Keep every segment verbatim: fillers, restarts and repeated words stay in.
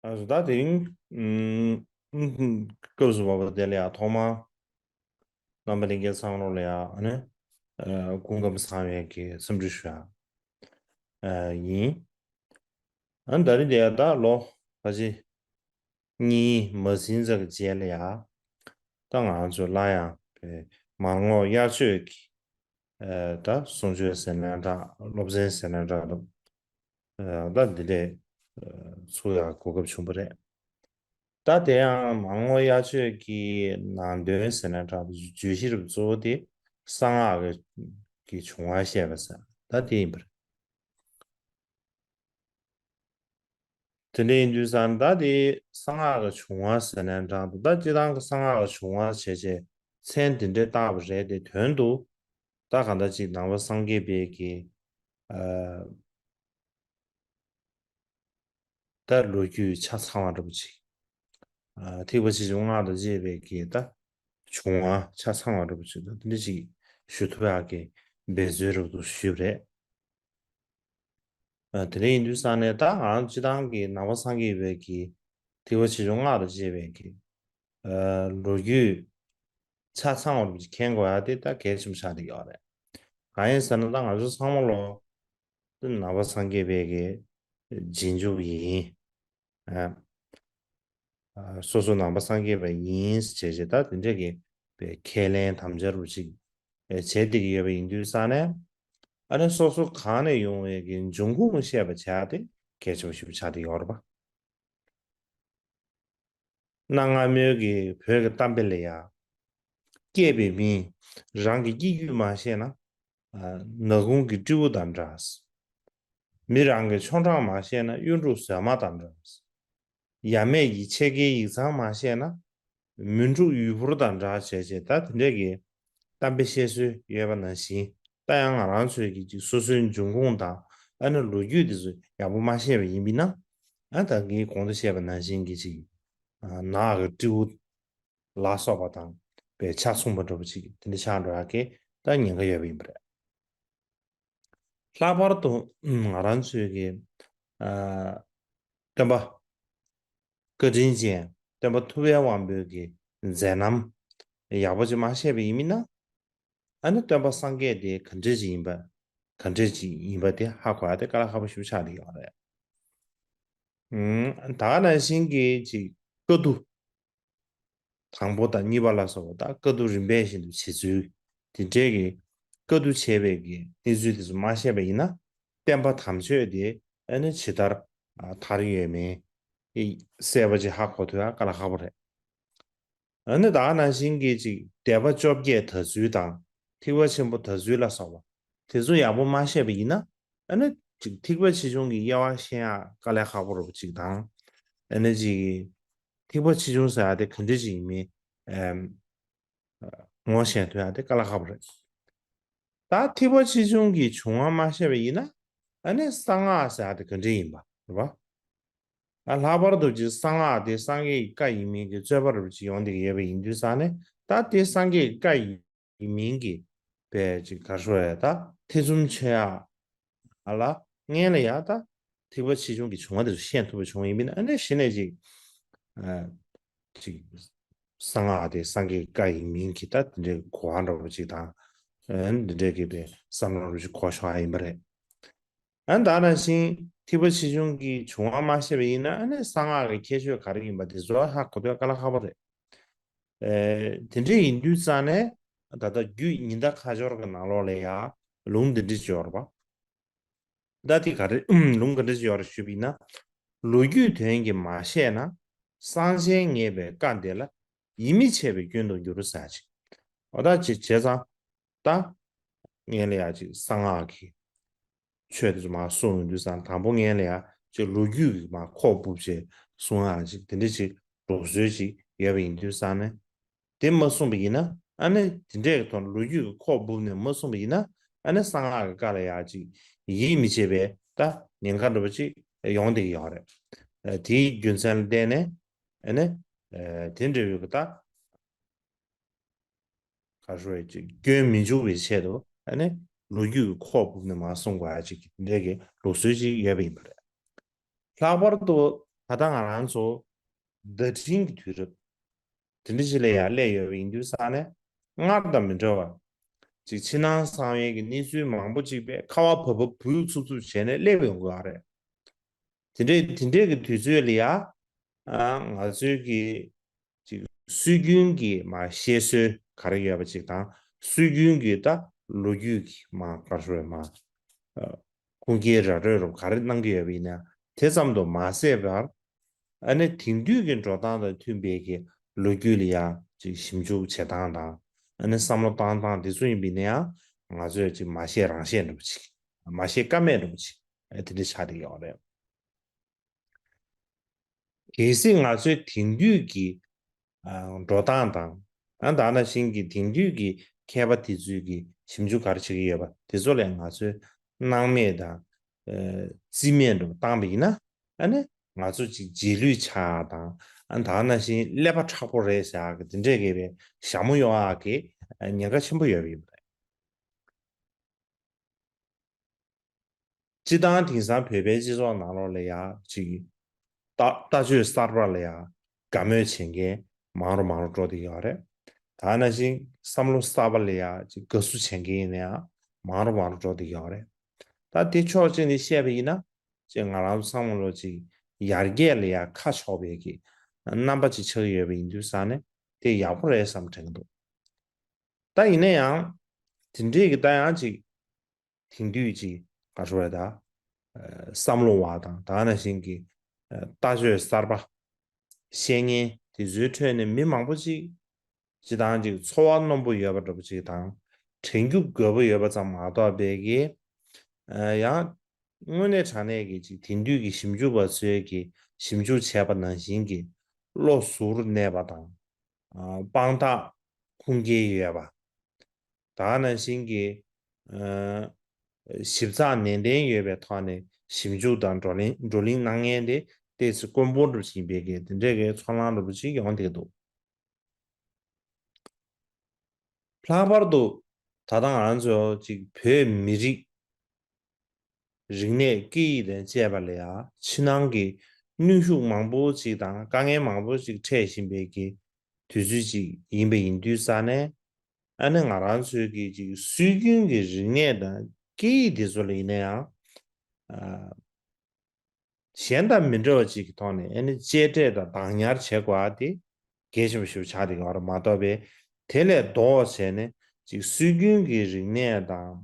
ཨ་ད་དེ་རིང་ཨུམ་སྐབས་སུ་བབ་པ་དེ་ལ་ཡང་ཐོག་མར་རྣམ་པ་ལྷན་རྒྱས་ཚང་མ་ལ་ཡང་ཨ་ནི་ཨ་སྐུ་ཁམས་བཟང་བའི་གི་འཚམས་འདྲི་ཞུ་ཡ་ཨ་ཡིན། ཨ་ནི་ད་རིང་དེ་ཡང་ད་ལོ་ཁ་ཅིག་གཉིས་མ་ཟིན་ཙམ་གྱི་རྗེས་ལ་ཡ། ད་ང་ཚོ་སླར་ཡང་པའི་མར་རྔོག་དབྱར་ཆོས་ཀྱི་ཨ་ད་གསུང་ཆོས་ཟེར་ན་འདྲ། སློབ་ཚན་ཟེར་ན་འདྲ་འདུག་ཨ་ད་འདི་འདྲས་ཨ་ཚུགས་ཡག་གོ་སྐབས་བྱུང་བ་རེད། ད་དེ་ཡང་མར་རྔོག་དབྱར་ཆོས་ཀྱི་ནང་དོན་ཟེར་ན་འདྲ་འདུག་བརྗོད་གཞི་རུ་གཙོ་བོ་དེ་གསང་སྔགས་ཀྱི་བྱུང་བ་བཤད་པ་ཟེར་ད་དེ་ཡིན་པ་རེད། དེ་འདྲ་ཡིན་དུས་ཙང་ད་དེ་གསང་སྔགས་ཀྱི་བྱུང་བ་ཟེར་ནའང་འདྲ་འདུག་ད་སྤྱིར་བཏང་གི་གསང་སྔགས་ཀྱི་བྱུང་བ་བྱས་རྗེས་མཚན་དེ་འདྲ་བཏགས་པ་རེད་དེ། དོན་དུ་ད་གང་ལྟར་ཅིག་ནང་པ་སངས་རྒྱས་པའི་གི་ཨ་ད་ལོ་རྒྱུས་ཆ་ཚང་བ་འདྲ་པོ་ཅིག་ཨ་ཐེག་པ་ཆེ་ཆུང་སྔགས་དང་བཅས་པའི་གི་ད་བྱུང་བ་ཆ་ཚང་བ་འདྲ་པོ་ཅིག་ད་དེ་འདྲ་ཅིག་ཞུ་ཐུབ་ཡག་གི་འབད་རྩོལ་འདྲ་པོ་ཞུས་པ་རེད། ཨ་དེ་འདྲ་ཡིན་དུས་ཙང་ནས་ད་ང་རང་སྤྱིར་བཏང་གི་ནང་པ་སངས་རྒྱས་པའི་གི་ཐེག་པ་ཆེ་ཆུང་སྔགས་དང་བཅས་པའི་གི་ཨ་ལོ་རྒྱུས་ཆ་ཚང་བ་རུ་མཁྱེན་དགོས་ཡ་དེ་ད་གལ་ཆེན་པོ་ཆགས་བསྡད་ཡོད་རེད། གང་ཡིན་ཟེར་ན་ད་ང་ཚོ་ཚང་མ་ལོ་ནང་པ་སངས་རྒྱས་པའི་གི་རྗེས་འཇུག་ཡིན། ཨ། ཨ་སོ་སོ་ནང་པ་སངས་རྒྱས་པ་ཡིན་ཟེར་བྱས་ད་དེ་འདྲས་ཀྱི་པའི་ཁས་ལེན་དམ་བཅའ་རུ་ཅིག་ཨེ་བྱས་བསྡད་ཀྱི་ཡོད་པ་ཡིན་དུས་ཙང་ནས། ཨ་ནི་སོ་སོ་གང་ནས་ཡོང་བའི་གི་འབྱུང་ཁུངས་བཤད་པ་བྱས་ཏེ་གལ་ཆེན་པོ་ཞིག་ཆགས་བསྡད་ཡོད་རེད་པ། གནའ་སྔ་མོའི་གི་བོད་ཀྱི་གཏམ་དཔེ་ལ་ཡ། སྐྱེས་པའི་མིས་རང་གི་སྐྱེ་རྒྱུད་མ་ཤེས་ན། ཨ་ནག་ཁུང་གི་སྤྲེའུ་དང་འདྲ། མི་རང་གི་ཆོ་འཕྲུལ་མ་ཤེས་ན་གཡུ་འབྲུག་ཟོས་མ་དང་འདྲ། ཡབ་མེས་ཀྱི་ཕྱེད་ཀའི་ཡིག་ཚང་མ་ཤེས་ན་མུན་འཁྲུག་ཡུལ་ཕོར་དང་འདྲ་བྱས་བྱས་ད་དེ་འདྲས་ཀྱི་གཏམ་དཔེ་བཤད་སྲོལ་ཡོད་པ་ནང་བཞིན། ད་ཡང་ང་རང་ཚོའི་གི་ཅིག་སོ་སོའི་འབྱུང་ཁུངས་དང་ཨ་ནི་ལོ་རྒྱུས་དེ་ཚོ་ཡག་པོ་མ་ཤེས་པ་ཡིན་པས་ན། ཨ་ད་ངས་གོང་དུ་བཤད་པ་ནང་བཞིན་གྱི་ཅིག་ཨ་ནག་གི་སྤྲེའུ་ལ་སོགས་པ་དང་པའི་ཆ་མཚུངས་པ་འདྲ་པོ་ཅིག་དེ་འདྲ་ཆགས་འགྲོ་ཡག་གི་ད་ཉེན་ཁ་ཡོད་པ་ཡིན་པ་རེད། ལྷག་པར་དུ་ང་རང་ཚོའི་གི་ཨ་སྟོན་པ་བཀའ་དྲིན་ཅན་སྟོན་པ་ཐུབ་པའི་དབང་པོའི་གི་མཛད་རྣམ་ཡག་པོ་ཅིག་མ་ཤེས་པ་ཡིན་མིན་ན། ཨ་ནི་སྟོན་པ་སངས་རྒྱས་དེ་ག་འདྲས་ཅིག་ཡིན་པ། ག་འདྲས་ཅིག་ཡིན་པ་དེ་ཧ་གོ་ཡ་དེ་དཀའ་ལས་ཁག་པོ་ཞིག་ཆགས་བསྡད་ཡོད་རེད། ཨུམ། ད་ག་ནང་བཞིན་གྱི་ཅིག་བཀའ་བསྡུ་དང་པོ་དང་གཉིས་པ་ལ་སོགས་པ་ད་བཀའ་བསྡུ་རིམ་པས་བཞིན་དུ་བྱེད་ཚུལ་དེ་འདྲས་ཀྱི་བཀའ་བསྡུ་བྱས་པའི་གི་གནས་ཚུལ་དེ་ཚོ་མ་ཤེས་པ་ཡིན་ན། བསྟན་པ་དམ་ཆོས་དེ་ཨ་ནི་ཇི་ལྟར་ཨ་དར་ཡོད་མེད་གསལ་པོ་ཅིག་ཧ་གོ་ཐུབ་ཡ་དཀའ་ལས་ཁག་པོ་རེད། ཨ་ནི་ད་ག་ནང་བཞིན་གྱི་ཅིག་སྡེ་པ་བཅོ་བརྒྱད་དར་ཚུལ་དང་ཐེག་པ་ཆེན་པོ་དར་ཚུལ་ལ་སོགས་པ་དེ་ཚོ་ཡག་པོ་མ་ཤེས་པ་ཡིན་ན། ཨ་ནི་ཅིག་ཐེག་པ་ཆེ་ཆུང་གི་དབྱེ་བ་ཤེས་ཡག་དཀའ་ལས་ཁག་པོ་རེད་པ་ཅིག་དང་། ཨ་ནི་ཅིག་ཐེག་པ་ཆེ་ཆུང་ཟེར་ཡག་དེ་ག་འདྲ་ཅིག་ཡིན་མིན་ཨམ་ངོ་ཤེས་ཐུབ་ཡག་དེ་དཀའ་ལས་ཁག་པོ་རེད། ད་ཐེག་པ་ཆེ་ཆུང་གི་བྱུང་བ་མ་ཤེས་པ་ཡིན་ན། ཨ་ནི་གསང་སྔགས་ཟེར་ཡག་དེ་ག་འདྲ་ཡིན་པ་རེད་པ། ཨ་ལྷག་པར་དུ་ཅིག་གསང་སྔགས་དེ་སངས་རྒྱས་ཀྱི་བཀའ་ཡིན་མིན་གྱི་རྩོད་པ་རུ་ཅིག་ཡོང་བསྡད་ཀྱི་ཡོད་པ་ཡིན་དུས་ཙང་ནས། ད་དེ་སངས་རྒྱས་ཀྱི་བཀའ་ཡིན་མིན་གྱི་པའི་ཅིག་ག་རེ་ཟེར་ད་ཐེ་ཚོམ་ཆེ་ཡག་ཨ་ལ་སྔོན་ལ་ཡ་ད་ཐེག་པ་ཆེ་ཆུང་གི་བྱུང་བ་དེ་ཚོ་ཤེས་ཐུབ་པ་བྱུང་བ་ཡིན་མིན་ན། ཨ་ནི་གཞི་ནས་ཅིག་ཨ་ཅིག་གསང་སྔགས་དེ་སངས་རྒྱས་ཀྱི་བཀའ་ཡིན་མིན་གྱི་ད་དེ་འདྲའི་གོ་བ་འདྲ་པོ་ཅིག་དང་། ཨ་ནི་འདི་འདྲའི་གི་པའི་བསམ་བློ་རུ་ཅིག་གོ་ཤོར་ཡ་ཡིན་པ་རེད། ཨ་ནི་ད་ག་ནང་བཞིན་ཐེག་པ་ཆེ་ཆུང་གི་བྱུང་བ་མ་ཤེས་པ་ཡིན་ན། ཨ་ནི་གསང་སྔགས་ཀྱི་ཁྱད་ཆོས་ག་རེ་ཡིན་པ་དེ་ཚོ་ཧ་གོ་ཐུབ་ཡ་དཀའ་ལས་ཁག་པོ་རེད། ཨེ་དེ་འདྲ་ཡིན་དུས་ཙང་ནས་ད་ལྟ་རྒྱུད་ཉི་ཟླ་ཁ་སྦྱོར་གྱི་ནང་ལོགས་ལ་ཡ་ལུང་འདི་འདྲ་ཅིག་ཡོད་རེད་པ། ད་དེ་ག་རེ་ལུང་ག་འདྲ་ཅིག་ཡོད་རེད་ཞུས་པ་ཡིན་ན། ལོ་རྒྱུས་དོན་གྱིས་མ་བཤད་ན། གསང་ཆེན་ངེས་པའི་བཀའ་འདི་ལ། ཡིད་མི་ཆེས་པའི་སྐྱོན་དུ་འགྱུར་ཟེར་ཅིག་འོ་ད་ཅི་བྱས་ཙང་། ད་ངས་ལ་ཡ་ཅིག་གསང་སྔགས་ཀྱི་ཆོས་དེ་ཚོ་མར་གསུངས་ཡོང་དུས་ཙང་། དང་པོ་ངས་ལ་ཡ་ཅིག་ལོ་རྒྱུས་ཀྱི་མར་ཁོག་ཕུབ་བྱས་གསུང་ཡག་ཅིག་དེ་འདྲ་ཅིག་ལུགས་སྲོལ་ཅིག་ཡོད་པ་ཡིན་དུས་ཙང་ནས། དེ་མ་གསུངས་པ་ཡིན་ན། ཨ་ནི་དེ་འདྲའི་ཐོག་ལོ་རྒྱུས་ཀྱི་ཁོག་ཕུབ་ནས་མ་གསུངས་པ་ཡིན་ན། ཨ་ནི་གསང་སྔགས་ཀྱི་བཀའ་ལ་ཡ་ཅིག་ཡིད་མི་ཆེས་པའི་ད་ཉེན་ཁ་འདྲ་པོ་ཅིག་ཡོང་བསྡད་ཀྱི་ཡོད་རེད། ཨ་དེའི་རྒྱུ་མཚན་ལ་བརྟེན་ནས། ཨ་ནི་ཨ་དེ་འདྲ་བའི་གི་ད་ག་རེ་ཟེར་ཅིག་སྐྱོན་མི་འཇུག་པའི་ཆེད་དུ། ཨ་ནི་ལོ་རྒྱུས་ཀྱི་ཁོག་ཕུབ་ནས་མར་གསུང་དགོས་ཡག་ཅིག་འདྲའི་གི་ལུགས་སྲོལ་ཅིག་ཡོད་པ་ཡིན་པ་རེད། ལྷག་པར་དུ་ ད་ལྟ་ང་རང་ཚོ་བརྡ་འཕྲིན་གྱི་དུས་རབས་དེ་འདྲ་ཞིག་ལ་ཡང་སླེབས་ཡོད་པ་ཡིན་དུས་ཙང་ནས། སྔར་དང་མི་འདྲ་བར་ཅིག་ཕྱི་ནང་གསང་བའི་གི་གནས་ཚུལ་མང་པོ་ཅིག་པས་ཁ་བ་བབས་བབས་འབུད་ཚུབ་ཚུབ་བྱས་ནས་སླེབས་ཡོང་གི་ཡོད་རེད། དེ་འདྲའི་དེ་འདྲའི་གི་དུས་ཚོད་ལ་ཡ། ཨ། ང་ཚོའི་གི་ཅིག་སྲོལ་རྒྱུན་གྱི་མ་བཤད་སྲོལ་ག་རེ་ཡོད་པ་ཅིག་དང་། སྲོལ་རྒྱུན་གྱི་ད་ལོ་རྒྱུས་ཀྱི་མ་ག་རེ་ཞུ་དགོས་རེད། མ་ཁུངས་སྐྱེལ་ར་སྤྲོད་རུ་ག་རེ་གནང་གི་ཡོད་པ་ཡིན་ན། དེ་ཙམ་དུ་མ་ཟད་པར། ཨ་ནི་དེང་དུས་ཀྱི་འགྲོ་སྟངས་དང་མཐུན་པའི་གི་ལོ་རྒྱུས་ལ་ཡང་ཅིག་ཞིབ་འཇུག་བྱེད་སྟངས་དང་། ཨ་ནི་བསམ་བློ་བཏང་སྟངས་དེ་ཚོ་ཡིན་པ་ཡིན་ན་ཡང་། ང་ཚོས་ཅིག་མ་བཤད་རང་བཤད་འདྲ་པོ་ཅིག་མ་བཤད་ཀ་མེད་འདྲ་པོ་ཅིག་ཨ། དེ་འདྲ་ཆགས་བསྡད་ཡོད་རེད། གལ་སྲིད་ང་ཚོའི་དེང་དུས་ཀྱི། ཨ། འགྲོ་སྟངས་དང་། ཨ། ད་ནང་བཞིན་གྱི་དེང་དུས་ཀྱི་མཁས་པ་དེ་ཚོས་ཀྱི་ཞིབ་འཇུག་ག་རེ་བྱེད་ཀྱི་ཡོད་པ་དེ་ཚོ་ལ་ང་ཚོས་སྣང་མེད་དང་། ཨ། རྩིས་མེད་འདྲ་བཏང་པ་ཡིན་ན། ཨ་ནི་ང་ཚོ་ཅིག་རྗེས་ལུས་ཆགས་དང་། ཨ། ད་ནང་བཞིན་ཀླད་པ་མཁྲེགས་པོ་རེད་ཟེར་ཡག་གི་དེ་འདྲས་གི་བའི་ཞྭ་མོ་གཡོག་ཡག་གི་ཉེན་ཁ་ཆེན་པོ་ཡོད་པ་ཡིན་པ་རེད། སྤྱིར་བཏང་དེང་སང་བོད་པའི་སྤྱི་ཚོགས་ནང་ལོགས་ལ་ཡ་ཅིག་ལྟ་ལྟ་སྤྱོད་གསར་པ་ལ་ཡ་དགའ་མོས་བྱེད་མཁན་མང་རུ་མང་རུ་འགྲོ་བསྡད་ཡོད་རེད། ད་ནང་བཞིན་བསམ་བློ་གསར་པ་ལ་ཡ་ཅིག་དགའ་བསུ་བྱེད་མཁན་ཡིན་ན་ཡང་མང་རུ་མང་རུ་འགྲོ་བསྡད་ཡོད་རེད། ད་དེ་ཕྱོགས་གཅིག་ནས་བཤད་པ་ཡིན་ན། ཅིག་ང་རང་ཚོ་ཚང་མ་ལོ་ཅིག་ཡར་རྒྱས་ལ་ཡ་ཁ་ཕྱོགས་པའི་གི་རྣམ་པ་ཅིག་ཆགས་ཡོད་པ་ཡིན་དུས་ཙང་ནས། དེ་ཡག་པོ་རེད་བསམ་དྲན་གྱི་འདུག་ད་ཡིན་ན་ཡང་། དེ་འདྲས་ཀྱི་ད་ཡང་ཅིག་དེང་དུས་ཀྱི་ག་རེ་ཞུ་དགོས་རེད་ད། ཨ། བསམ་བློ་བ་དང་། ད་ནང་བཞིན་གྱི། ཨ། ལྟ་སྤྱོད་གསར་པ་བཤད་མཁན་དེ་ཚོའི་ཁྲོད་ནས་མི་མང་པོ་ཅིག་སྤྱིར་བཏང་ཅིག་ཚོར་བ་རྣོན་པོ་ཡོད་པ་འདྲ་པོ་ཅིག་དང་། དྲན་རྒྱུ་རྒོད་པོ་ཡོད་པ་ཙམ་མ་གཏོགས་པའི་གི། ཨ། ཡང་དངོས་གནས་དྲང་གནས་ཀྱི་ཅིག་དེང་དུས་ཀྱི་ཞིབ་འཇུག་པ་ཚོའི་གི་ཞིབ་འཇུག་བྱས་པ་ནང་བཞིན་གྱི་བློ་གཟུར་གནས་པ་དང་། ཨ། དཔང་རྟགས་ཁུངས་སྐྱེལ་ཡོད་པ། ད་ག་ནང་བཞིན་གྱི། ཨ། ཞིབ་ཚགས་ནན་ཏན་ཡོད་པའི་ཐོག་ནས་ཞིབ་འཇུག་དང་བགྲོ་གླེང་བགྲོ་གླེང་གནང་མཁན་དེ་ཏོག་ཙམ་དཀོན་པོ་འདྲ་པོ་ཞིག་ཡིན་པའི་གི་དེ་འདྲའི་གི་ཚོར་སྣང་འདྲ་པོ་ཅིག་ཡོང་བསྡད་འདུག་ལྷག་པར་དུ་ད་ལྟ་ང་རང་ཚོ་ཅིག་བོད་མི་རིགས་རིག་གནས་སྐད་ཡིག་དང་བཅས་པ་ལ་ཡང་ཕྱི་ནང་གི་གནོན་ཤུགས་མང་པོ་ཅིག་དང་དཀའ་ངལ་མང་པོ་ཅིག་འཕྲད་བཞིན་པའི་གི་དུས་ཚོད་ཅིག་ཡིན་པ་ཡིན་དུས་ཙང་ནས། ཨ་ནི་ང་རང་ཚོའི་གི་ཅིག་སྲོལ་རྒྱུན་གྱི་རིག་གནས་དང་སྐད་ཡིག་དེ་ཚོ་ལ་ཡིན་ན་ཡང་། ཨ། གཞན་དང་མི་འདྲ་བ་ཅིག་གི་ཐོག་ནས་ཨ་ནི་གཅེས་སྤྲས་དང་བདག་ཉར་བྱེད་དགོས་པ་དེ་གལ་ཆེན་པོ་ཞིག་ཆགས་བསྡད་ཡོད་རེད་མ་གཏོགས་པའི། དེ་ལས་ལྡོག་བྱས་ནས་ཅིག་སྲོལ་རྒྱུན་གྱི་རིག་གནས་དང་།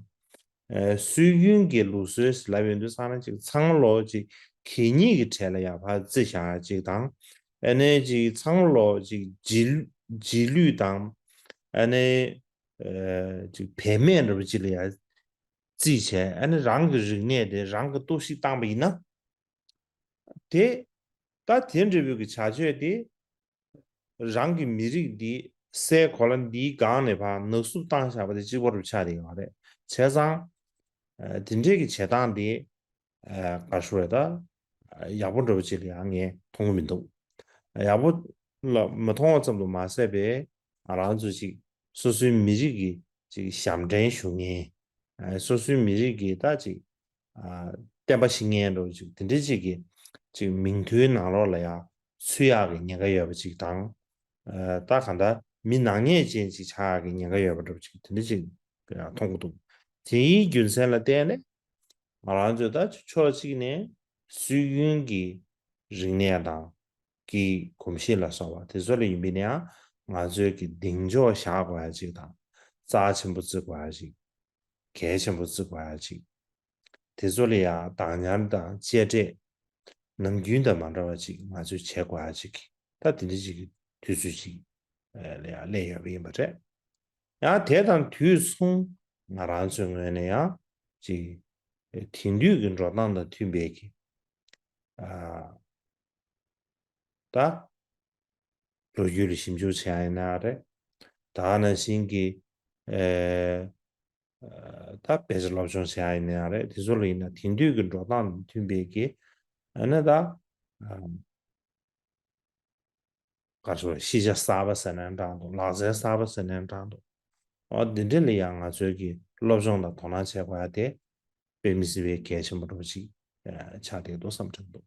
ཨ། སྲོལ་རྒྱུན་གྱི་ལུགས་སྲོལ་ཟེར་ལབ་ཡོང་དུས་ཙང་ནས་ཅིག་ཚང་མ་ལོ་ཅིག་གད་སྙིགས་ཀྱི་གྲས་ལ་ཡང་ཕར་བརྩི་བཞག་ཅིག་དང་། ཨ་ནི་ཅིག་ཚང་མ་ལོ་ཅིག་རྗེས་རྗེས་ལུས་དང་། ཨ་ནི། ཨ། ཅིག་བེད་མེད་འདྲ་པོ་ཅིག་ལ་ཡང་བརྩིས་བྱས། ཨ་ནི་རང་གི་རིག་གནས་དེ་རང་གིས་གཏོར་བཤིག་བཏང་པ་ཡིན་ན། དེ། ད་དེ་འདྲ་པོའི་གི་བྱ་སྤྱོད་དེ་རང་གི་མི་རིགས་འདི་སའི་གོ་ལ་འདིའི་སྒང་ནས་ཕར་ནག་བསུབ་བཏང་བཞག་པ་དེ་གཅིག་པ་རུ་ཆགས་བསྡད་ཡོད་རེད། བྱས་ཙང་། ཨ། དེ་འདྲའི་གི་བྱེད་སྟངས་དེ། ཨ། ག་རེ་ཞུ་དགོས་རེད་ད། ཡག་པོ་འདྲ་པོ་ཅིག་ལ་ཡང་ངས་མཐོང་གི་མི་འདུག་ཡག་པོ་ལ་མི་མཐོང་བ་ཙམ་དུ་མ་ཟད་པའི། ང་རང་ཚོ་ཅིག་སོ་སོའི་མི་རིགས་ཀྱི་ཅིག་ཞབས་འདྲེན་ཞུ་མཁན། ཨ། སོ་སོའི་མི་རིགས་ཀྱི་ད་ཅིག་ཨ། བསྟན་པ་བཤིག་མཁན་འདྲ་པོ་ཅིག་དེ་འདྲ་ཅིག་གི་ཅིག་མིང་ཐོའི་ནང་ལོགས་ལ་ཡང་ཚུད་ཡག་གི་ཉེན་ཁ་ཡོད་པ་ཅིག་དང་། ཨ། ད་གང་ལྟར་མི་ནག་ཉེས་ཅན་ཅིག་ཆགས་ཡག་གི་ཉེན་ཁ་ཡོད་པ་འདྲ་པོ་ཅིག་དེ་འདྲ་ཅིག་ཡང་མཐོང་གི་འདུག་དེའི་རྒྱུ་མཚན་ལ་བརྟེན་ནས་ང་རང་ཚོས་ད་ཕྱོགས་གཅིག་ནས་སྲོལ་རྒྱུན་གྱི་རིག་གནས་དང་། གི་གོམས་གཤིས་ལ་སོགས་པ་དེ་ཚོ་ལ་ཡིན་པས་ན་ཡང་ང་ཚོས་ཀྱི་གདེང་འཇོག་བཞག་དགོས་ཡ་ཅིག་དང་། རྩ་ཆེན་པོ་བརྩི་དགོས་ཡ་ཅིག་གལ་ཆེན་པོ་བརྩི་དགོས་ཡ་ཅིག་དེ་ཚོ་ལ་ཡང་བདག་ཉར་དང་གཅེས་སྤྲས་ནམ་རྒྱུན་དང་མ་འདྲ་བ་ཅིག་ང་ཚོས་བྱེད་དགོས་ཡ་ཅིག་ད་དེ་འདྲ་ཅིག་གི་དུས་ཚོད་ཅིག་ལ་ཡང་སླེབས་ཡོད་པ་ཡིན་པ་རེད། ཡང་དེ་དང་དུས་མཚུངས་ང་རང་ཚོའི་ངོས་ནས་ཡང་ཅིག་དེང་དུས་ཀྱི་འགྲོ་སྟངས་དང་མཐུན་པའི་གི་ཨ། ད། ལོ་རྒྱུས་ལ་ཞིབ་འཇུག་བྱེད་ཡ་ཡིན་ན་རེད། ད་ག་ནང་བཞིན་གྱི། ཨེ། ད་དཔེ་ཆ་སློབ་སྦྱོང་བྱེད་ཡ་ཡིན་ན་རེད། དེ་ཚོ་ལ་ཡིན་ན་དེང་དུས་ཀྱི་འགྲོ་སྟངས་དང་མཐུན་པའི་གི། ཨ་ནི་ད། ཨ། ག་རེ་ཞུ་དགོས། ཤེས་བྱ་གསར་པ་ཟེར་ན་འདྲ་འདུག་ལག་རྩལ་གསར་པ་ཟེར་ན་འདྲ་འདུག་འོ་འདི་འདྲ་ལ་ཡང་ང་ཚོས་ཀྱི་སློབ་སྦྱོང་དང་དོ་སྣང་བྱེད་དགོས་ཡ་དེ་དཔེ་མི་སྲིད་པའི་གལ་ཆེན་པོ་འདྲ་པོ་ཅིག་ཆགས་བསྡད་འདུག་བསམ་དྲན་འདུག